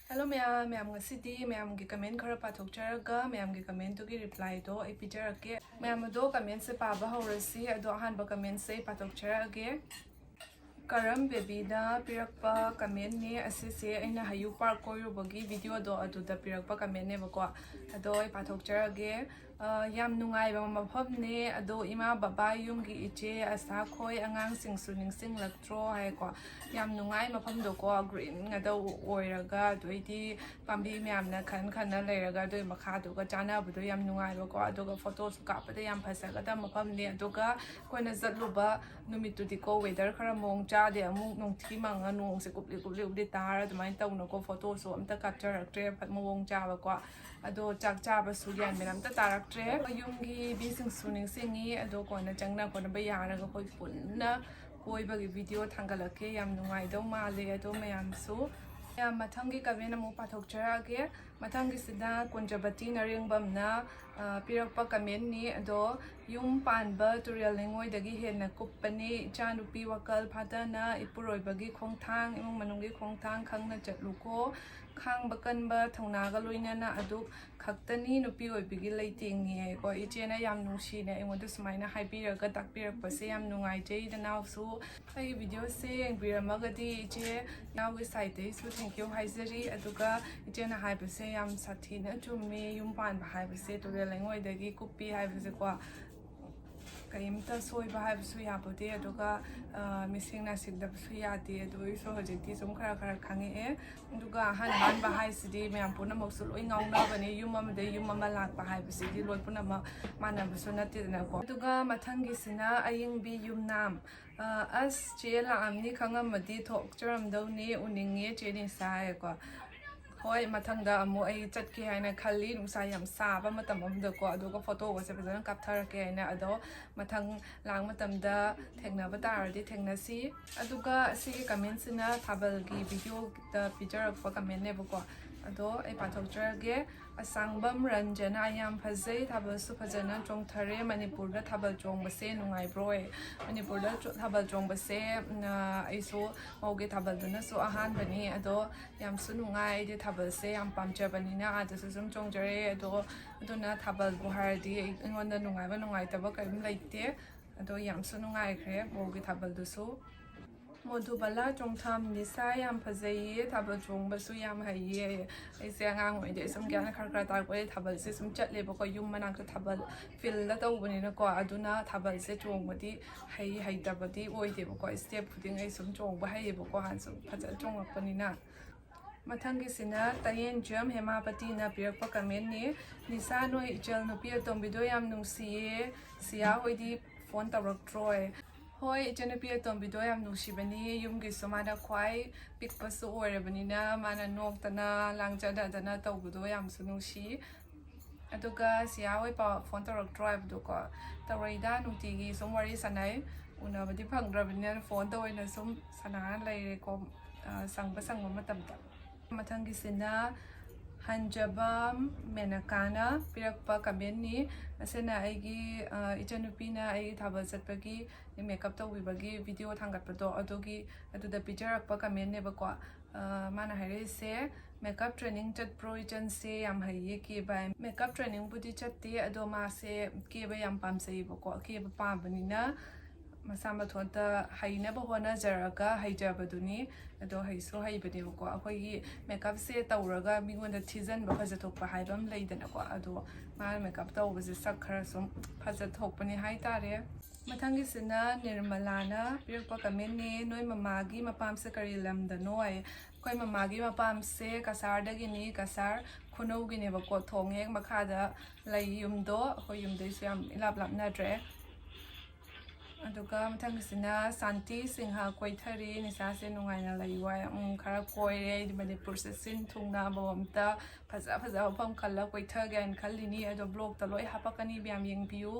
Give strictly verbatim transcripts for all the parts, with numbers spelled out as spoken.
Hello ꯃꯌꯥꯝ, ꯃꯌꯥꯝ ꯉꯁꯤꯗꯤ ꯃꯌꯥꯝꯒꯤ comment ꯈꯔ ꯄꯥꯊꯣꯛꯆꯔꯒ ꯃꯌꯥꯝꯒꯤ commentꯇꯨꯒꯤ replyꯗꯣ ꯑꯩ ꯄꯤꯖꯔꯛꯀꯦ꯫ ꯃꯌꯥꯝ ꯑꯗꯣ commentꯁꯦ ꯄꯥꯕ ꯍꯧꯔꯁꯤ꯫ ꯑꯗꯣ ꯑꯍꯥꯟꯕ commentꯁꯦ ꯑꯩ ꯄꯥꯊꯣꯛꯆꯔꯛꯑꯒꯦ꯫ ꯀꯔꯝ ꯕꯦꯕꯤꯅ ꯄꯤꯔꯛꯄ commentꯅꯦ ꯑꯁꯤꯁꯦ꯫ ꯑꯩꯅ ꯍꯌꯨ park ꯀꯣꯏꯔꯨꯕꯒꯤ videoꯗꯣ ꯑꯗꯨꯗ ꯄꯤꯔꯛꯄ commentꯅꯦꯕꯀꯣ꯫ ꯑꯗꯣ ꯑꯩ ꯄꯥꯊꯣꯛꯆꯔꯛꯑꯒꯦ꯫ "ꯑ, ꯌꯥꯝ ꯅꯨꯡꯉꯥꯏꯕ ꯃꯐꯝꯅꯦ꯫ ꯑꯗꯣ ꯏꯃꯥ ꯕꯕꯥ, ꯌꯨꯝꯒꯤ ꯏꯆꯦ ꯑꯁꯥ ꯈꯣꯏ, ꯑꯉꯥꯡꯁꯤꯡꯁꯨ ꯅꯤꯡꯁꯤꯡꯂꯛꯇ꯭ꯔꯣ?" ꯍꯥꯏꯀꯣ꯫ ꯌꯥꯝ ꯅꯨꯡꯉꯥꯏ ꯃꯐꯝꯗꯣꯀꯣ, green ꯉꯥꯛꯇ ꯑꯣꯏꯔꯒ, ꯑꯗꯩꯗꯤ ꯄꯥꯝꯕꯤ ꯃꯌꯥꯝꯅ ꯈꯟ ꯈꯟꯅ ꯂꯩꯔꯒ, ꯑꯗꯨꯒꯤ ꯃꯈꯥꯗꯨꯒ ꯆꯥꯅꯕꯗꯣ ꯌꯥꯝ ꯅꯨꯡꯉꯥꯏꯕꯀꯣ꯫ ꯑꯗꯨꯒ photoꯁꯨ ꯀꯥꯞꯄꯗ ꯌꯥꯝ ꯐꯖꯒꯗꯕ ꯃꯐꯝꯅꯦ꯫ ꯑꯗꯨꯒ ꯑꯩꯈꯣꯏꯅ ꯆꯠꯂꯨꯕ ꯅꯨꯃꯤꯠꯇꯨꯗꯤꯀꯣ, weather ꯈꯔ ꯃꯑꯣꯡ ꯆꯥꯗꯦ, ꯑꯃꯨꯛ ꯅꯣꯡꯊꯤ ꯃꯪꯉ ꯅꯣꯡꯁꯦ ꯀꯨꯞꯂꯤ ꯀꯨꯞꯂꯤ ꯀꯨꯞꯂꯤ ꯇꯥꯔ ꯑꯗꯨꯃꯥꯏꯅ ꯇꯧꯅꯀꯣ, photoꯁꯨ ꯑꯝꯇ ꯀꯥꯞꯆꯔꯛꯇ꯭ꯔꯦ ꯐꯠ ꯃꯑꯣꯡ ꯆꯥꯕꯀꯣ꯫ ꯑꯗꯣ ꯆꯥꯛ ꯆꯥꯕꯁꯨ ꯒ꯭ꯌꯥꯟ ꯃꯦꯟ ꯑꯝꯇ ꯇꯥꯔꯛꯇ꯭ꯔꯦ꯫ ꯌꯨꯝꯒꯤ ꯃꯤꯁꯤꯡꯁꯨ ꯅꯤꯡꯁꯤꯡꯉꯤ꯫ ꯑꯗꯣ ꯀꯣꯟꯅ ꯆꯪꯅ ꯈꯣꯠꯅꯕ ꯌꯥꯔꯒ ꯑꯩꯈꯣꯏ ꯄꯨꯟꯅ ꯀꯣꯏꯕꯒꯤ video ꯊꯥꯡꯒꯠꯂꯛꯀꯦ꯫ ꯌꯥꯝ ꯅꯨꯡꯉꯥꯏꯗꯧ ꯃꯥꯜꯂꯦ꯫ ꯑꯗꯣ ꯃꯌꯥꯝꯁꯨ, ꯃꯌꯥꯝ ꯃꯊꯪꯒꯤ comment ꯑꯃꯨꯛ ꯄꯥꯊꯣꯛꯆꯔꯛꯑꯒꯦ꯫ ꯃꯊꯪꯒꯤꯁꯤꯅ ꯀꯨꯟꯖꯕꯇꯤ ꯅꯔꯦꯡꯕꯝꯅ, ꯑ, ꯄꯤꯔꯛꯄ commentꯅꯤ꯫ ꯑꯗꯣ "ꯌꯨꯝ ꯄꯥꯟꯕ ꯇꯨꯔꯦꯜ ꯂꯩꯉꯣꯏꯗꯒꯤ ꯍꯦꯟꯅ ꯀꯨꯞꯄꯅꯤ꯫ ꯏꯆꯥꯅꯨꯄꯤ ꯋꯥꯈꯜ ꯐꯥꯊꯅ ꯏꯄꯨꯔꯣꯏꯕꯒꯤ ꯈꯣꯡꯊꯥꯡ, ꯏꯃꯨꯡ ꯃꯅꯨꯡꯒꯤ ꯈꯣꯡꯊꯥꯡ ꯈꯪꯅ ꯆꯠꯂꯨꯀꯣ꯫ ꯈꯥꯡꯕ ꯀꯟꯕ ꯊꯧꯅꯥꯒ ꯂꯣꯏꯅꯅ ꯑꯗꯨ ꯈꯛꯇꯅꯤ ꯅꯨꯄꯤ ꯑꯣꯏꯕꯒꯤ ꯂꯩꯇꯦꯡꯅꯤ" ꯍꯥꯏꯀꯣ꯫ ꯏꯆꯦꯅ ꯌꯥꯝ ꯅꯨꯡꯁꯤꯅ ꯑꯩꯉꯣꯟꯗ ꯁꯨꯃꯥꯏꯅ ꯍꯥꯏꯕꯤꯔꯒ ꯇꯥꯛꯄꯤꯔꯛꯄꯁꯦ ꯌꯥꯝ ꯅꯨꯡꯉꯥꯏꯖꯩ꯫ ꯏꯅꯥꯎꯁꯨ ꯑꯩꯒꯤ videoꯁꯦ ꯌꯦꯡꯕꯤꯔꯝꯃꯒꯗꯤ ꯏꯆꯦ ꯏꯅꯥꯎꯒꯤ sideꯇꯩꯁꯨ thank you ꯍꯥꯏꯖꯔꯤ꯫ ꯑꯗꯨꯒ ꯏꯆꯦꯅ ꯍꯥꯏꯕꯁꯦ ꯌꯥꯝ ꯁꯥꯊꯤꯅ ꯆꯨꯝꯃꯤ꯫ ꯌꯨꯝ ꯄꯥꯟꯕ ꯍꯥꯏꯕꯁꯦ ꯇꯨꯔꯦꯜ ꯂꯩꯉꯣꯏꯗꯒꯤ ꯀꯨꯞꯄꯤ ꯍꯥꯏꯕꯁꯦꯀꯣ꯫ ꯀꯔꯤꯝꯇ ꯁꯣꯏꯕ ꯍꯥꯏꯕꯁꯨ ꯌꯥꯄꯣꯠꯇꯦ꯫ ꯑꯗꯨꯒ, ꯑ, ꯃꯤꯁꯤꯡꯅ ꯁꯤꯡꯗꯕꯁꯨ ꯌꯥꯗꯦ꯫ ꯑꯗꯨ ꯑꯣꯏꯔꯁꯨ ꯍꯧꯖꯤꯛꯇꯤ ꯁꯨꯝ ꯈꯔ ꯈꯔ ꯈꯪꯉꯛꯑꯦ꯫ ꯑꯗꯨꯒ ꯑꯍꯟ ꯃꯥꯟꯕ ꯍꯥꯏꯁꯤꯗꯤ ꯃꯌꯥꯝ ꯄꯨꯝꯅꯃꯛꯁꯨ ꯂꯣꯏ ꯉꯥꯎꯅꯕꯅꯦ꯫ ꯌꯨꯝ ꯑꯃꯗꯒꯤ ꯌꯨꯝ ꯑꯃ ꯂꯥꯛꯄ ꯍꯥꯏꯕꯁꯤꯗꯤ ꯂꯣꯏ ꯄꯨꯝꯅꯃꯛ ꯃꯥꯟꯅꯕꯁꯨ ꯅꯠꯇꯦꯗꯅꯀꯣ꯫ ꯑꯗꯨꯒ ꯃꯊꯪꯒꯤꯁꯤꯅ ꯑꯌꯤꯡꯕꯤ ꯌꯨꯝꯅꯥꯝ꯫ ꯑ, "ꯑꯁ, ꯆꯦ ꯂꯥꯛꯑꯝꯅꯤ ꯈꯪꯉꯝꯃꯗꯤ ꯊꯣꯛꯆꯔꯝꯗꯧꯅꯤ, ꯎꯅꯤꯡꯉꯦ ꯆꯦ ꯅꯤꯁꯥ" ꯍꯥꯏꯀꯣ꯫ ꯍꯣꯏ, ꯃꯊꯪꯗ ꯑꯃꯨꯛ ꯑꯩ ꯆꯠꯀꯦ ꯍꯥꯏꯅ ꯈꯜꯂꯤ, ꯅꯨꯡꯁꯥ ꯌꯥꯝ ꯁꯥꯕ ꯃꯇꯝ ꯑꯃꯗꯀꯣ꯫ ꯑꯗꯨꯒ photoꯒꯁꯦ ꯐꯖꯅ ꯀꯥꯞꯊꯔꯛꯀꯦ ꯍꯥꯏꯅ꯫ ꯑꯗꯣ ꯃꯊꯪ ꯂꯥꯛ ꯃꯇꯝꯗ ꯊꯦꯡꯅꯕ ꯇꯥꯔꯗꯤ ꯊꯦꯡꯅꯁꯤ꯫ ꯑꯗꯨꯒ ꯁꯤꯒꯤ commentꯁꯤꯅ ꯊꯥꯕꯜꯒꯤ videoꯗ ꯄꯤꯖꯔꯛꯄ commentꯅꯦꯕꯀꯣ꯫ ꯑꯗꯣ ꯑꯩ ꯄꯥꯊꯣꯛꯆꯔꯒꯦ꯫ ꯑꯁꯥꯡꯕꯝ ꯔꯟꯖꯅꯥ, ꯌꯥꯝ ꯐꯖꯩ, ꯊꯥꯕꯜꯁꯨ ꯐꯖꯅ ꯆꯣꯡꯊꯔꯦ꯫ ꯃꯅꯤꯄꯨꯔꯗ ꯊꯥꯕꯜ ꯆꯣꯡꯕꯁꯦ ꯅꯨꯡꯉꯥꯏꯕ꯭ꯔꯣꯏ? ꯃꯅꯤꯄꯨꯔꯗ ꯆꯣ- ꯊꯥꯕꯜ ꯆꯣꯡꯕꯁꯦ, ꯎꯝ, ꯑꯩꯁꯨ ꯃꯧꯒꯤ ꯊꯥꯕꯜꯗꯨꯅꯁꯨ ꯑꯍꯥꯟꯕꯅꯤ꯫ ꯑꯗꯣ ꯌꯥꯝꯁꯨ ꯅꯨꯡꯉꯥꯏ꯫ ꯑꯩꯗꯤ ꯊꯥꯕꯜꯁꯦ ꯌꯥꯝ ꯄꯥꯝꯖꯕꯅꯤꯅ ꯑꯥꯗꯁꯨ ꯁꯨꯝ ꯆꯣꯡꯖꯔꯦ꯫ ꯑꯗꯣ ꯑꯗꯨꯅ ꯊꯥꯕꯜꯕꯨ ꯍꯥꯏꯔꯗꯤ ꯑꯩ- ꯑꯩꯉꯣꯟꯗ ꯅꯨꯡꯉꯥꯏꯕ ꯅꯨꯡꯉꯥꯏꯇꯕ ꯀꯔꯤꯝ ꯂꯩꯇꯦ꯫ ꯑꯗꯣ ꯌꯥꯝꯁꯨ ꯅꯨꯡꯉꯥꯏꯈ꯭ꯔꯦ ꯃꯧꯒꯤ ꯊꯥꯕꯜꯗꯨꯁꯨ꯫ ꯃꯣꯗꯨꯕꯂꯥ ꯆꯣꯡꯊꯥꯝ, ꯅꯤꯁꯥ ꯌꯥꯝ ꯐꯖꯩꯌꯦ, ꯊꯥꯕꯜ ꯆꯣꯡꯕꯁꯨ ꯌꯥꯝ ꯍꯩꯌꯦ꯫ ꯑꯩꯁꯦ ꯑꯉꯥꯡ ꯑꯣꯏꯔꯤꯉꯩꯗꯒꯤ ꯁꯨꯝ ꯒ꯭ꯌꯥꯟ ꯈꯔ ꯈꯔ ꯇꯥꯔꯛꯄꯗꯒꯤ ꯊꯥꯕꯜꯁꯦ ꯁꯨꯝ ꯆꯠꯂꯦꯕꯀꯣ, ꯌꯨꯝ ꯃꯅꯥꯛꯇ ꯊꯥꯕꯜ ꯐꯤꯜꯗ ꯇꯧꯕꯅꯤꯅꯀꯣ꯫ ꯑꯗꯨꯅ ꯊꯥꯕꯜꯁꯦ ꯆꯣꯡꯕꯗꯤ ꯍꯩ ꯍꯩꯇꯕꯗꯤ ꯑꯣꯏꯗꯦꯕꯀꯣ, ꯏꯁꯇꯦꯞ ꯈꯨꯗꯤꯡ ꯑꯩ ꯁꯨꯝ ꯆꯣꯡꯕ ꯍꯩꯌꯦꯕꯀꯣ, ꯍꯥꯟꯅ ꯁꯨꯝ ꯐꯖꯅ ꯆꯣꯡꯉꯛꯄꯅꯤꯅ꯫ ꯃꯊꯪꯒꯤꯁꯤꯅ ꯇꯌꯦꯟꯖꯝ ꯍꯦꯃꯥꯄꯇꯤꯅ ꯄꯤꯔꯛꯄ ꯀꯃꯦꯟꯅꯤ꯫ "ꯅꯤꯁꯥ, ꯅꯣꯏ ꯏꯆꯜ ꯅꯨꯄꯤ ꯑꯇꯣꯝꯕꯤꯗꯣ ꯌꯥꯝ ꯅꯨꯡꯁꯤꯌꯦ, ꯁꯤꯌꯥ ꯍꯣꯏꯗꯤ ꯐꯣꯟ ꯇꯧꯔꯛꯇ꯭ꯔꯣꯏ?" ꯍꯣꯏ, ꯏꯆꯟꯅꯨꯄꯤ ꯑꯇꯣꯝꯕꯤꯗꯣ ꯌꯥꯝ ꯅꯨꯡꯁꯤꯕꯅꯤ꯫ ꯌꯨꯝꯒꯤꯁꯨ ꯃꯥꯅ ꯈ꯭ꯋꯥꯏ ꯄꯤꯛꯄꯁꯨ ꯑꯣꯏꯔꯕꯅꯤꯅ ꯃꯥꯅ ꯅꯣꯛꯇꯅ ꯂꯥꯡꯖꯗꯗꯅ ꯇꯧꯕꯗꯣ ꯌꯥꯝꯁꯨ ꯅꯨꯡꯁꯤ꯫ ꯑꯗꯨꯒ ꯁꯤꯌꯥ ꯍꯣꯏ ꯄꯥꯎ ꯐꯣꯟ ꯇꯧꯔꯛꯇ꯭ꯔꯣ ꯍꯥꯏꯕꯗꯣꯀꯣ, ꯇꯧꯔꯛꯏꯗ, ꯅꯨꯡꯇꯤꯒꯤ ꯁꯨꯝ ꯋꯥꯔꯤ ꯁꯥꯟꯅꯩ꯫ ꯎꯅꯕꯗꯤ ꯐꯪꯗ꯭ꯔꯕꯅꯤꯅ ꯐꯣꯟꯗ ꯑꯣꯏꯅ ꯁꯨꯝ ꯁꯥꯟꯅꯔ ꯂꯩꯔꯦꯀꯣ, ꯑ, ꯁꯪꯕ ꯁꯪꯕ ꯃꯇꯝꯗ꯫ ꯃꯊꯪꯒꯤꯁꯤꯅ ꯍꯟꯖꯕꯝ ꯃꯦꯅꯀꯥꯅ ꯄꯤꯔꯛꯄ ꯀꯃꯦꯟꯅꯤ꯫ ꯑꯁꯤꯅ ꯑꯩꯒꯤ, ꯑ, ꯏꯆꯟꯅꯨꯄꯤꯅ ꯑꯩ ꯊꯥꯕꯜ ꯆꯠꯄꯒꯤ ꯃꯦꯀꯞ ꯇꯧꯕꯤꯕꯒꯤ ꯚꯤꯗꯤꯑꯣ ꯊꯥꯡꯒꯠꯄꯗꯣ, ꯑꯗꯨꯒꯤ, ꯑꯗꯨꯗ ꯄꯤꯖꯔꯛꯄ ꯀꯃꯦꯟꯅꯦꯕꯀꯣ꯫ ꯑ, ꯃꯥꯅ ꯍꯥꯏꯔꯛꯏꯁꯦ, "ꯃꯦꯀꯞ ꯇ꯭ꯔꯦꯅꯤꯡ ꯆꯠꯄ꯭ꯔꯣ ꯏꯆꯟꯁꯦ? ꯌꯥꯝ ꯍꯩꯌꯦ ꯀꯦꯕ"꯫ ꯃꯦꯀꯞ ꯇ꯭ꯔꯦꯅꯤꯡꯕꯨꯗꯤ ꯆꯠꯇꯦ, ꯑꯗꯣ ꯃꯥꯁꯦ ꯀꯦꯕ ꯌꯥꯝ ꯄꯥꯝꯖꯩꯌꯦꯕꯀꯣ꯫ ꯀꯦꯕ ꯄꯥꯝꯕꯅꯤꯅ ꯃꯁꯥ ꯃꯊꯣꯟꯇ ꯍꯩꯅꯕ ꯍꯣꯠꯅꯖꯔꯒ ꯍꯩꯖꯕꯗꯨꯅꯤ꯫ ꯑꯗꯣ ꯍꯩꯁꯨ ꯍꯩꯕꯅꯦꯕꯀꯣ꯫ ꯑꯩꯈꯣꯏꯒꯤ ꯃꯦꯀꯞꯁꯦ ꯇꯧꯔꯒ ꯃꯤꯉꯣꯟꯗ ꯊꯤꯖꯤꯟꯕ ꯐꯖꯊꯣꯛꯄ ꯍꯥꯏꯕ ꯑꯃ ꯂꯩꯗꯅꯀꯣ꯫ ꯑꯗꯣ ꯃꯥꯅ ꯃꯦꯀꯞ ꯇꯧꯕꯁꯦ ꯁꯛ ꯈꯔ ꯁꯨꯝ ꯐꯖꯊꯣꯛꯄꯅꯦ ꯍꯥꯏꯇꯥꯔꯦ꯫ ꯃꯊꯪꯒꯤꯁꯤꯅ ꯅꯤꯔꯃꯂꯥꯅ ꯄꯤꯔꯛꯄ ꯀꯃꯦꯟꯅꯦ, "ꯅꯣꯏ ꯃꯃꯥꯒꯤ ꯃꯄꯥꯝꯁꯦ ꯀꯔꯤ ꯂꯝꯗꯅꯣ?" ꯍꯥꯏ꯫ ꯑꯩꯈꯣꯏ ꯃꯃꯥꯒꯤ ꯃꯄꯥꯝꯁꯦ ꯀꯁꯥꯔꯗꯒꯤꯅꯤ, ꯀꯁꯥꯔ ꯈꯨꯅꯧꯒꯤꯅꯦꯕꯀꯣ꯫ ꯊꯣꯡ ꯍꯦꯛ ꯃꯈꯥꯗ ꯂꯩ ꯌꯨꯝꯗꯣ, ꯑꯩꯈꯣꯏ ꯌꯨꯝꯗꯩꯁꯨ ꯌꯥꯝ ꯏꯂꯥꯞ ꯂꯥꯞꯅꯗ꯭ꯔꯦ꯫ ꯑꯗꯨꯒ ꯃꯊꯪꯒꯤꯁꯤꯅ ꯁꯥꯟꯇꯤ ꯁꯤꯡꯍ, "ꯀꯣꯏꯊꯔꯤ, ꯅꯤꯁꯥꯁꯦ ꯅꯨꯡꯉꯥꯏꯅ ꯂꯩꯌꯨ" ꯍꯥꯏ꯫ ꯎꯝ, ꯈꯔ ꯀꯣꯏꯔꯦ꯫ ꯑꯩꯗꯤ ꯃꯅꯤꯄꯨꯔꯁꯦ ꯁꯤꯟ ꯊꯨꯡꯅ ꯑꯃꯃꯝꯇ ꯐꯖ ꯐꯖꯕ ꯃꯐꯝ ꯈꯜꯂ ꯀꯣꯏꯊꯒꯦ ꯍꯥꯏꯅ ꯈꯜꯂꯤꯅꯤ꯫ ꯑꯗꯣ ꯕ꯭ꯂꯣꯛꯇ ꯂꯣꯏ ꯍꯥꯄꯛꯀꯅꯤ, ꯃꯌꯥꯝ ꯌꯦꯡꯕꯤꯌꯨ꯫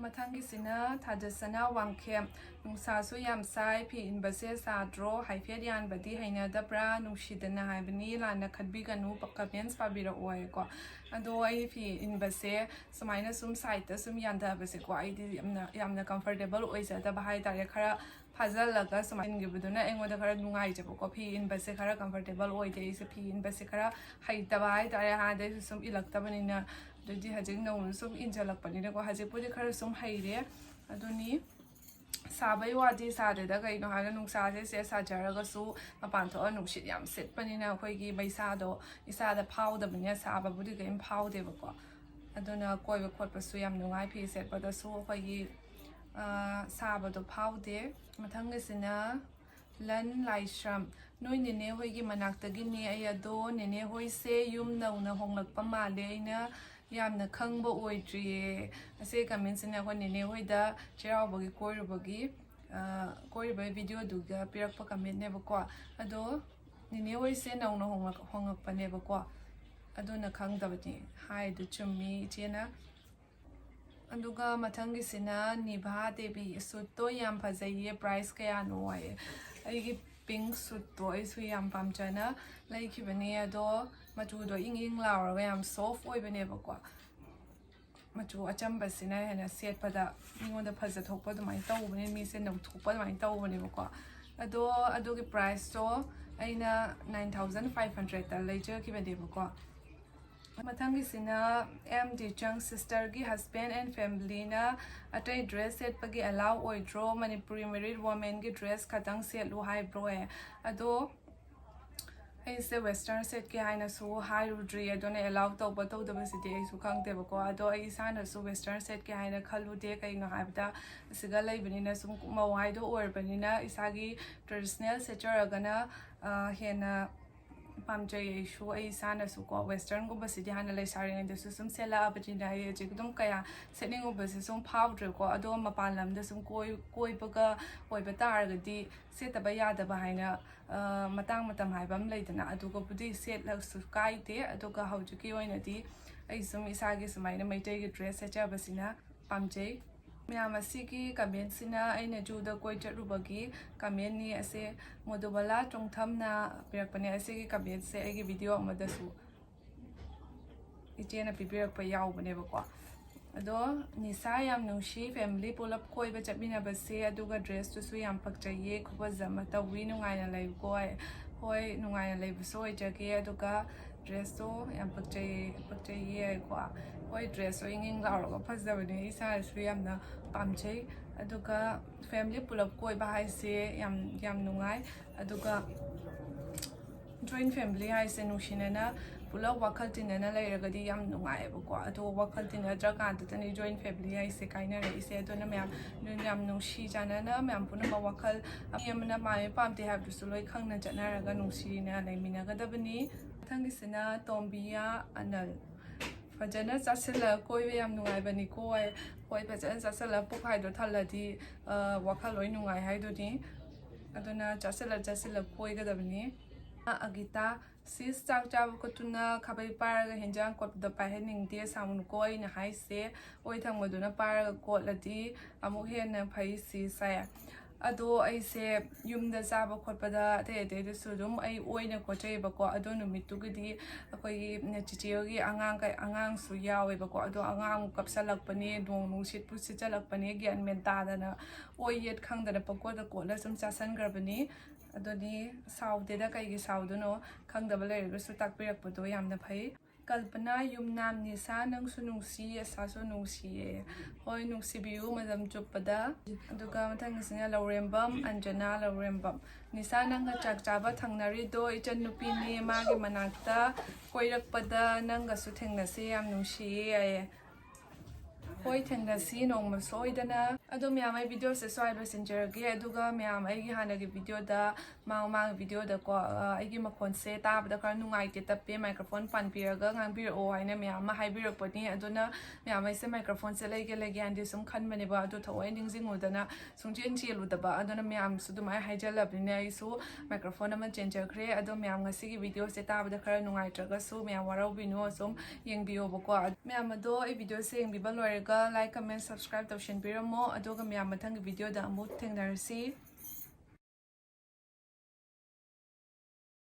ꯃꯊꯪꯒꯤꯁꯤꯅ ꯊꯥꯖꯁꯅꯥ ꯋꯥꯡꯈꯦꯝ꯫ "ꯅꯨꯡꯁꯥꯁꯨ ꯌꯥꯝ ꯁꯥꯏ, ꯐꯤ ꯏꯟꯕꯁꯦ ꯁꯥꯗ꯭ꯔꯣ? ꯍꯥꯏꯐꯦꯠ ꯌꯥꯟꯕꯗꯤ ꯍꯩꯅꯗꯕ꯭ꯔꯥ? ꯅꯨꯡꯁꯤꯗꯅ ꯍꯥꯏꯕꯅꯤ, ꯂꯥꯟꯅ ꯈꯟꯕꯤꯒꯅꯨ", ꯀꯃꯦꯟꯁ ꯄꯥꯕꯤꯔꯛꯑꯣ ꯍꯥꯏꯀꯣ꯫ ꯑꯗꯣ ꯑꯩ ꯐꯤ ꯏꯟꯕꯁꯦ ꯁꯨꯃꯥꯏꯅ ꯁꯨꯝ ꯁꯥꯏꯠꯇ ꯁꯨꯝ ꯌꯥꯟꯊꯕꯁꯦꯀꯣ, ꯑꯩꯗꯤ ꯌꯥꯝꯅ ꯌꯥꯝꯅ ꯀꯝꯐꯔꯇꯦꯕꯜ ꯑꯣꯏꯖꯗꯕ ꯍꯥꯏꯇꯥꯔꯦ꯫ ꯈꯔ ꯐꯥꯖꯜꯂꯒ ꯁꯨꯃꯥꯏꯅ ꯏꯟꯈꯤꯕꯗꯨꯅ ꯑꯩꯉꯣꯟꯗ ꯈꯔ ꯅꯨꯡꯉꯥꯏꯖꯕꯀꯣ꯫ ꯐꯤ ꯏꯟꯕꯁꯦ ꯈꯔ ꯀꯝꯐꯔꯇꯦꯕꯜ ꯑꯣꯏꯗꯦ꯫ ꯑꯩꯁꯦ ꯐꯤ ꯏꯟꯕꯁꯦ ꯈꯔ ꯍꯩꯇꯕ ꯍꯥꯏꯇꯥꯔꯦ, ꯍꯥꯟꯅꯗꯩꯁꯨ ꯁꯨꯝ ꯏꯜꯂꯛꯇꯕꯅꯤꯅ꯫ ꯑꯗꯨꯗꯤ ꯍꯧꯖꯤꯛ ꯅꯧꯅ ꯁꯨꯝ ꯏꯟꯖꯜꯂꯛꯄꯅꯤꯅꯀꯣ, ꯍꯧꯖꯤꯛꯄꯨꯗꯤ ꯈꯔ ꯁꯨꯝ ꯍꯩꯔꯦ꯫ ꯑꯗꯨꯅꯤ, ꯁꯥꯕꯩ ꯋꯥꯗꯤ ꯁꯥꯗꯦꯗ꯫ ꯀꯩꯅꯣ ꯍꯥꯏꯔꯒ ꯅꯨꯡꯁꯥꯁꯦ ꯁꯦ ꯁꯥꯖꯔꯒꯁꯨ ꯃꯄꯥꯟ ꯊꯣꯛꯑ ꯅꯨꯡꯁꯤꯠ ꯌꯥꯝ ꯁꯤꯠꯄꯅꯤꯅ ꯑꯩꯈꯣꯏꯒꯤ ꯃꯩꯁꯥꯗꯣ ꯏꯁꯥꯗ ꯐꯥꯎꯗꯕꯅꯤꯅ ꯁꯥꯕꯕꯨꯗꯤ ꯀꯔꯤꯝ ꯐꯥꯎꯗꯦꯕꯀꯣ꯫ ꯑꯗꯨꯅ ꯀꯣꯏꯕ ꯈꯣꯠꯄꯁꯨ ꯌꯥꯝ ꯅꯨꯡꯉꯥꯏ, ꯐꯤ ꯁꯦꯠꯄꯗꯁꯨ ꯑꯩꯈꯣꯏꯒꯤ, ꯑ, ꯁꯥꯕꯗꯣ ꯐꯥꯎꯗꯦ꯫ ꯃꯊꯪꯒꯤꯁꯤꯅ ꯂꯟ ꯂꯥꯏꯁ꯭ꯔꯝ꯫ "ꯅꯣꯏ ꯅꯦꯅꯦ ꯍꯣꯏꯒꯤ ꯃꯅꯥꯛꯇꯒꯤꯅꯦ ꯑꯩ, ꯑꯗꯣ ꯅꯦꯅꯦ ꯍꯣꯏꯁꯦ ꯌꯨꯝ ꯅꯧꯅ ꯍꯣꯡꯂꯛꯄ ꯃꯥꯜꯂꯦ, ꯑꯩꯅ ꯌꯥꯝꯅ ꯈꯪꯕ ꯑꯣꯏꯗ꯭ꯔꯤꯌꯦ"꯫ ꯑꯁꯤ ꯀꯃꯦꯟꯁꯤꯅ ꯑꯩꯈꯣꯏ ꯅꯦꯅꯦ ꯍꯣꯏꯗ ꯆꯩꯔꯥꯎꯕꯒꯤ ꯀꯣꯏꯔꯨꯕꯒꯤ, ꯑ, ꯀꯣꯏꯔꯨꯕꯒꯤ ꯚꯤꯗꯤꯑꯣꯗꯨꯒ ꯄꯤꯔꯛꯄ ꯀꯃꯦꯟꯅꯦꯕꯀꯣ꯫ ꯑꯗꯣ ꯅꯦꯅꯦ ꯍꯣꯏꯁꯦ ꯅꯧꯅ ꯍꯣꯡꯂꯛ-, ꯍꯣꯡꯂꯛꯄꯅꯦꯕꯀꯣ꯫ ꯑꯗꯨꯅ ꯈꯪꯗꯕꯅꯤ ꯍꯥꯏꯗꯨ ꯆꯨꯝꯃꯤ ꯏꯆꯦꯅ꯫ ꯑꯗꯨꯒ ꯃꯊꯪꯒꯤꯁꯤꯅ ꯅꯤꯚꯥ ꯗꯦꯕꯤ꯫ "ꯁꯨꯠꯇꯣ ꯌꯥꯝ ꯐꯖꯩꯌꯦ, ꯄ꯭ꯔꯥꯏꯁ ꯀꯌꯥꯅꯣ?" ꯍꯥꯏꯌꯦ꯫ ꯑꯩꯒꯤ ꯄꯤꯡ ꯁꯨꯠꯇꯣ ꯑꯩꯁꯨ ꯌꯥꯝ ꯄꯥꯝꯖꯅ ꯂꯩꯈꯤꯕꯅꯦ꯫ ꯑꯗꯣ ꯃꯆꯨꯗꯣ ꯏꯪ ꯏꯪ ꯂꯥꯎꯔꯒ ꯌꯥꯝ ꯁꯣꯐ ꯑꯣꯏꯕꯅꯦꯕꯀꯣ꯫ ꯃꯆꯨ ꯑꯆꯝꯕꯁꯤꯅ ꯍꯦꯟꯅ ꯁꯦꯠꯄꯗ ꯃꯤꯉꯣꯟꯗ ꯐꯖꯊꯣꯛꯄ ꯑꯗꯨꯃꯥꯏꯅ ꯇꯧꯕꯅꯦ, ꯃꯤꯁꯦ ꯅꯧꯊꯣꯛꯄ ꯑꯗꯨꯃꯥꯏꯅ ꯇꯧꯕꯅꯦꯕꯀꯣ꯫ ꯑꯗꯣ ꯑꯗꯨꯒꯤ ꯄ꯭ꯔꯥꯏꯁꯇꯣ ꯑꯩꯅ nine thousand five hundredꯇ ꯂꯩꯖꯈꯤꯕꯅꯦꯕꯀꯣ꯫ ꯃꯊꯪꯒꯤꯁꯤꯅ ꯑꯦꯝ ꯗꯤꯆꯪ꯫ "Sisterꯒꯤ husband and familyꯅ ꯑꯇꯩ ꯗ꯭ꯔꯦꯁ ꯁꯦꯠꯄꯒꯤ ꯑꯦꯂꯥꯎ ꯑꯣꯏꯗ꯭ꯔꯣ? ꯃꯅꯤꯄꯨꯔꯤ married womanꯒꯤ ꯗ꯭ꯔꯦꯁ ꯈꯛꯇꯪ ꯁꯦꯠꯂꯨ ꯍꯥꯏꯕ꯭ꯔꯣ?" ꯑꯦ, ꯑꯗꯣ ꯑꯩꯁꯦ ꯋꯦꯁꯇꯔꯟ ꯁꯦꯠꯀꯦ ꯍꯥꯏꯅꯁꯨ ꯍꯥꯏꯔꯨꯗ꯭ꯔꯤ, ꯑꯗꯨꯅ ꯑꯦꯂꯥꯎ ꯇꯧꯕ ꯇꯧꯗꯕꯁꯤꯗꯤ ꯑꯩꯁꯨ ꯈꯪꯗꯦꯕꯀꯣ꯫ ꯑꯗꯣ ꯑꯩ ꯏꯁꯥꯅꯁꯨ ꯋꯦꯁꯇꯔꯟ ꯁꯦꯠꯀꯦ ꯍꯥꯏꯅ ꯈꯜꯂꯨꯗꯦ꯫ ꯀꯩꯅꯣ ꯍꯥꯏꯕꯗ, ꯑꯁꯤꯒ ꯂꯩꯕꯅꯤꯅ ꯁꯨꯝ ꯃꯧ ꯍꯥꯏꯗꯣ ꯑꯣꯏꯔꯕꯅꯤꯅ ꯏꯁꯥꯒꯤ ꯇ꯭ꯔꯦꯗꯤꯁꯅꯦꯜ ꯁꯦꯠꯆꯔꯒꯅ, ꯑ, ꯍꯦꯟꯅ ꯄꯥꯝꯖꯩ꯫ ꯑꯩꯁꯨ ꯑꯩ ꯏꯁꯥꯅꯁꯨꯀꯣ ꯋꯦꯁꯇꯔꯟꯒꯨꯝꯕꯁꯤꯗꯤ ꯍꯥꯟꯅ ꯂꯩꯁꯥꯔꯤꯉꯩꯗꯁꯨ ꯁꯨꯝ ꯁꯦꯠꯂꯛꯑꯕꯅꯤꯅ ꯑꯩ ꯍꯧꯖꯤꯛ ꯑꯗꯨꯝ ꯀꯌꯥ ꯁꯦꯠꯅꯤꯡꯉꯨꯕꯁꯦ ꯁꯨꯝ ꯐꯥꯎꯗ꯭ꯔꯦꯀꯣ꯫ ꯑꯗꯣ ꯃꯄꯥꯟ ꯂꯝꯗ ꯁꯨꯝ ꯀꯣꯏ-, ꯀꯣꯏꯕꯒ ꯑꯣꯏꯕ ꯇꯥꯔꯒꯗꯤ ꯁꯦꯠꯇꯕ ꯌꯥꯗꯕ ꯍꯥꯏꯅ, ꯑ, ꯃꯇꯥꯡ ꯃꯇꯝ ꯍꯥꯏꯕ ꯑꯃ ꯂꯩꯗꯅ, ꯑꯗꯨꯒꯕꯨꯗꯤ ꯁꯦꯠꯂꯁꯨ ꯀꯥꯏꯗꯦ꯫ ꯑꯗꯨꯒ ꯍꯧꯖꯤꯛꯀꯤ ꯑꯣꯏꯅꯗꯤ ꯑꯩ ꯁꯨꯝ ꯏꯁꯥꯒꯤ ꯁꯨꯃꯥꯏꯅ ꯃꯩꯇꯩꯒꯤ ꯗ꯭ꯔꯦꯁ ꯁꯦꯠꯆꯕꯁꯤꯅ ꯄꯥꯝꯖꯩ꯫ ꯃꯌꯥꯝ ꯑꯁꯤꯒꯤ ꯀꯃꯦꯟꯁꯤꯅ ꯑꯩꯅ ꯖꯨꯗ ꯀꯣꯏ ꯆꯠꯂꯨꯕꯒꯤ ꯀꯃꯦꯟꯅꯤ꯫ ꯑꯁꯦ ꯃꯣꯗꯨꯕꯂꯥ ꯆꯣꯡꯊꯝꯅ ꯄꯤꯔꯛꯄꯅꯦ꯫ ꯑꯁꯤꯒꯤ ꯀꯃꯦꯟꯁꯦ ꯑꯩꯒꯤ ꯚꯤꯗꯤꯑꯣ ꯑꯃꯗꯁꯨ ꯏꯆꯦꯅ ꯄꯤꯕꯤꯔꯛꯄ ꯌꯥꯎꯕꯅꯦꯕꯀꯣ꯫ ꯑꯗꯣ ꯅꯤꯁꯥ, ꯌꯥꯝ ꯅꯨꯡꯁꯤ ꯐꯦꯃꯤꯂꯤ ꯄꯨꯂꯞ ꯀꯣꯏꯕ ꯆꯠꯃꯤꯟꯅꯕꯁꯦ, ꯑꯗꯨꯒ ꯗ꯭ꯔꯦꯁꯇꯨꯁꯨ ꯌꯥꯝ ꯄꯛꯆꯩꯌꯦ, ꯈꯨꯐꯖ ꯑꯃ ꯇꯧꯋꯤ, ꯅꯨꯡꯉꯥꯏꯅ ꯂꯩꯕꯀꯣ꯫ ꯍꯣꯏ, ꯅꯨꯡꯉꯥꯏꯅ ꯂꯩꯕꯁꯨ ꯑꯣꯏꯖꯒꯦ꯫ ꯑꯗꯨꯒ ꯗ꯭ꯔꯦꯁꯇꯣ ꯌꯥꯝ ꯄꯛꯆꯩꯌꯦ, ꯄꯛꯆꯩꯌꯦ ꯍꯥꯏꯀꯣ꯫ ꯍꯣꯏ, ꯗ꯭ꯔꯦꯁꯇꯣ ꯏꯪ ꯏꯪ ꯂꯥꯎꯔꯒ ꯐꯖꯕꯅꯦ, ꯏꯁꯥꯅꯁꯨ ꯌꯥꯝꯅ ꯄꯥꯝꯖꯩ꯫ ꯑꯗꯨꯒ ꯐꯦꯃꯤꯂꯤ ꯄꯨꯂꯞ ꯀꯣꯏꯕ ꯍꯥꯏꯁꯦ ꯌꯥꯝ ꯌꯥꯝ ꯅꯨꯡꯉꯥꯏ꯫ ꯑꯗꯨꯒ ꯖꯣꯏꯟ ꯐꯦꯃꯤꯂꯤ ꯍꯥꯏꯁꯦ ꯅꯨꯡꯁꯤꯅꯅ ꯄꯨꯂꯞ ꯋꯥꯈꯜ ꯇꯤꯟꯅꯅ ꯂꯩꯔꯒꯗꯤ ꯌꯥꯝ ꯅꯨꯡꯉꯥꯏꯌꯦꯕꯀꯣ꯫ ꯑꯗꯣ ꯋꯥꯈꯜ ꯇꯤꯟꯅꯗ꯭ꯔꯀꯥꯟꯗꯗꯅꯤ ꯖꯣꯏꯟ ꯐꯦꯃꯤꯂꯤ ꯍꯥꯏꯁꯦ ꯀꯥꯏꯅꯔꯛꯏꯁꯦ꯫ ꯑꯗꯨꯅ ꯃꯌꯥꯝ, ꯌꯥꯝ ꯅꯨꯡꯁꯤ ꯆꯥꯟꯅꯅ ꯃꯌꯥꯝ ꯄꯨꯝꯅꯃꯛ ꯋꯥꯈꯜ, ꯃꯤ ꯑꯃꯅ ꯄꯥꯝꯃꯤ ꯄꯥꯝꯗꯦ ꯍꯥꯏꯕꯗꯨꯁꯨ ꯂꯣꯏ ꯈꯪꯅ ꯆꯠꯅꯔꯒ ꯅꯨꯡꯁꯤꯅ ꯂꯩꯃꯤꯟꯅꯒꯗꯕꯅꯤ꯫ ꯃꯊꯪꯒꯤꯁꯤꯅ ꯇꯣꯝꯕꯤꯌꯥ ꯑꯅꯜ꯫ ꯐꯖꯅ ꯆꯥꯁꯤꯜꯂꯒ ꯀꯣꯏꯕ ꯌꯥꯝ ꯅꯨꯡꯉꯥꯏꯕꯅꯤꯀꯣ꯫ ꯍꯣꯏ, ꯐꯖꯅ ꯆꯥꯁꯤꯜꯂꯒ ꯄꯨꯛ ꯍꯥꯏꯗꯣ ꯊꯜꯂꯗꯤ, ꯑ, ꯋꯥꯈꯜ ꯂꯣꯏ ꯅꯨꯡꯉꯥꯏ ꯍꯥꯏꯗꯨꯅꯤ꯫ ꯑꯗꯨꯅ ꯆꯥꯁꯤꯜꯂ ꯆꯥꯁꯤꯜꯂ ꯀꯣꯏꯒꯗꯕꯅꯤ꯫ ꯑꯒꯤꯇꯥ, "ꯁꯤꯁ, ꯆꯥꯛ ꯆꯥꯕ ꯈꯣꯠꯇꯨꯅ ꯈꯥꯕꯩ ꯄꯥꯏꯔꯒ ꯍꯦꯟꯖꯥꯡ ꯀꯣꯠꯄꯗ ꯄꯥꯏꯍꯟꯅꯤꯡꯗꯦ, ꯁꯥꯎꯅꯨꯀꯣ ꯑꯩꯅ ꯍꯥꯏꯁꯦ꯫ ꯑꯣꯏ ꯊꯪꯕꯗꯨꯅ ꯄꯥꯏꯔꯒ ꯀꯣꯠꯂꯗꯤ ꯑꯃꯨꯛ ꯍꯦꯟꯅ ꯐꯩ ꯁꯤꯁ" ꯍꯥꯏ꯫ ꯑꯗꯣ ꯑꯩꯁꯦ ꯌꯨꯝꯗ ꯆꯥꯕ ꯈꯣꯠꯄꯗ ꯑꯇꯩ ꯑꯇꯩꯗꯁꯨ ꯑꯗꯨꯝ ꯑꯩ ꯑꯣꯏꯅ ꯀꯣꯠꯆꯩꯑꯕꯀꯣ꯫ ꯑꯗꯣ ꯅꯨꯃꯤꯠꯇꯨꯒꯤꯗꯤ ꯑꯩꯈꯣꯏꯒꯤ ꯆꯤꯆꯦ ꯍꯣꯏꯒꯤ ꯑꯉꯥꯡ, ꯑꯉꯥꯡꯁꯨ ꯌꯥꯎꯋꯦꯕꯀꯣ꯫ ꯑꯗꯣ ꯑꯉꯥꯡ ꯑꯃꯨꯛ ꯀꯞꯁꯜꯂꯛꯄꯅꯦ, ꯅꯣꯡ ꯅꯨꯡꯁꯤꯠꯄꯨ ꯁꯤꯠꯆꯜꯂꯛꯄꯅꯦ, ꯒ꯭ꯌꯥꯟ ꯃꯦꯟ ꯇꯥꯗꯅ ꯑꯣꯏ ꯌꯦꯠ ꯈꯪꯗꯅ ꯄꯪꯀꯣꯠꯇ ꯀꯣꯠꯂ ꯁꯨꯝ ꯆꯥꯁꯟꯈ꯭ꯔꯕꯅꯤ꯫ ꯑꯗꯨꯗꯤ ꯁꯥꯎꯗꯦꯗ, ꯀꯩꯒꯤ ꯁꯥꯎꯗꯣꯏꯅꯣ? ꯈꯪꯗꯕ ꯂꯩꯔꯒꯁꯨ ꯇꯥꯛꯄꯤꯔꯛꯄꯗꯣ ꯌꯥꯝꯅ ꯐꯩ꯫ ꯀꯜꯄꯅꯥ ꯌꯨꯝꯅꯥꯝ, "ꯅꯤꯁꯥ, ꯅꯪꯁꯨ ꯅꯨꯡꯁꯤ, ꯑꯁꯥꯁꯨ ꯅꯨꯡꯁꯤꯌꯦ"꯫ ꯍꯣꯏ, ꯅꯨꯡꯁꯤꯕꯤꯌꯨ ꯃꯇꯝ ꯆꯨꯞꯄꯗ꯫ ꯑꯗꯨꯒ ꯃꯊꯪꯒꯤꯁꯤꯅ ꯂꯧꯔꯦꯝꯕꯝ, ꯑꯟꯖꯅꯥ ꯂꯧꯔꯦꯝꯕꯝ꯫ "ꯅꯤꯁꯥ, ꯅꯪꯒ ꯆꯥꯛ ꯆꯥꯕ ꯊꯪꯅꯔꯤꯗꯣ ꯏꯆꯟ ꯅꯨꯄꯤꯅꯦ, ꯃꯥꯒꯤ ꯃꯅꯥꯛꯇ ꯀꯣꯏꯔꯛꯄꯗ ꯅꯪꯒꯁꯨ ꯊꯦꯡꯅꯁꯦ, ꯌꯥꯝ ꯅꯨꯡꯁꯤꯌꯦ" ꯍꯥꯏꯌꯦ꯫ ꯍꯣꯏ, ꯊꯦꯡꯅꯁꯤ ꯅꯣꯡꯃ ꯁꯣꯏꯗꯅ꯫ ꯑꯗꯣ ꯃꯌꯥꯝ, ꯑꯩ ꯚꯤꯗꯤꯑꯣꯁꯦ ꯁ꯭ꯋꯥꯏ ꯂꯣꯏꯁꯤꯟꯖꯔꯒꯦ꯫ ꯑꯗꯨꯒ ꯃꯌꯥꯝ, ꯑꯩꯒꯤ ꯍꯥꯟꯅꯒꯤ ꯚꯤꯗꯤꯑꯣꯗ, ꯃꯃꯥꯡ ꯃꯃꯥꯡꯒꯤ ꯚꯤꯗꯤꯑꯣꯗꯀꯣ, ꯑ, ꯑꯩꯒꯤ ꯃꯈꯣꯟꯁꯦ ꯇꯥꯕꯗ ꯈꯔ ꯅꯨꯡꯉꯥꯏꯇꯦ, ꯇꯞꯄꯦ, ꯃꯥꯏꯀ꯭ꯔꯣꯐꯣꯟ ꯄꯥꯟꯕꯤꯔꯒ ꯉꯥꯡꯕꯤꯔꯛꯑꯣ ꯍꯥꯏꯅ ꯃꯌꯥꯝ ꯑꯃ ꯍꯥꯏꯕꯤꯔꯛꯄꯅꯤ꯫ ꯑꯗꯨꯅ ꯃꯌꯥꯝ, ꯑꯩꯁꯦ ꯃꯥꯏꯀ꯭ꯔꯣꯐꯣꯟꯁꯦ ꯂꯩꯒꯦ ꯂꯩꯒꯦ ꯍꯥꯏꯅꯗꯤ ꯁꯨꯝ ꯈꯟꯕꯅꯦꯕ, ꯑꯗꯣ ꯊꯑꯣꯏ ꯅꯤꯡꯁꯤꯡꯉꯨꯗꯅ ꯁꯨꯡꯆꯦꯟ ꯆꯦꯜꯂꯨꯗꯕ꯫ ꯑꯗꯨꯅ ꯃꯌꯥꯝꯁꯨ ꯑꯗꯨꯃꯥꯏꯅ ꯍꯥꯏꯖꯜꯂꯕꯅꯤꯅ ꯑꯩꯁꯨ ꯃꯥꯏꯀ꯭ꯔꯣꯐꯣꯟ ꯑꯃ ꯆꯦꯟꯖꯈ꯭ꯔꯦ꯫ ꯑꯗꯣ ꯃꯌꯥꯝ, ꯉꯁꯤꯒꯤ ꯚꯤꯗꯤꯑꯣꯁꯦ ꯇꯥꯕꯗ ꯈꯔ ꯅꯨꯡꯉꯥꯏꯇ꯭ꯔꯒꯁꯨ ꯃꯌꯥꯝ ꯋꯥꯔꯧꯕꯤꯅꯨ, ꯁꯨꯝ ꯌꯦꯡꯕꯤꯌꯣꯕꯀꯣ꯫ ꯃꯌꯥꯝ ꯑꯗꯣ ꯑꯩ ꯚꯤꯗꯤꯑꯣꯁꯦ ꯌꯦꯡꯕꯤꯕ ꯂꯣꯏꯔꯒ Like, comment, subscribe ꯇꯧꯁꯤꯟꯕꯤꯔꯝꯃꯣ, ꯑꯗꯨꯒ ꯃꯌꯥꯝ ꯃꯊꯪꯒꯤ video ꯗ ꯑꯃꯨꯛ ꯊꯦꯡꯅꯔꯁꯤ꯫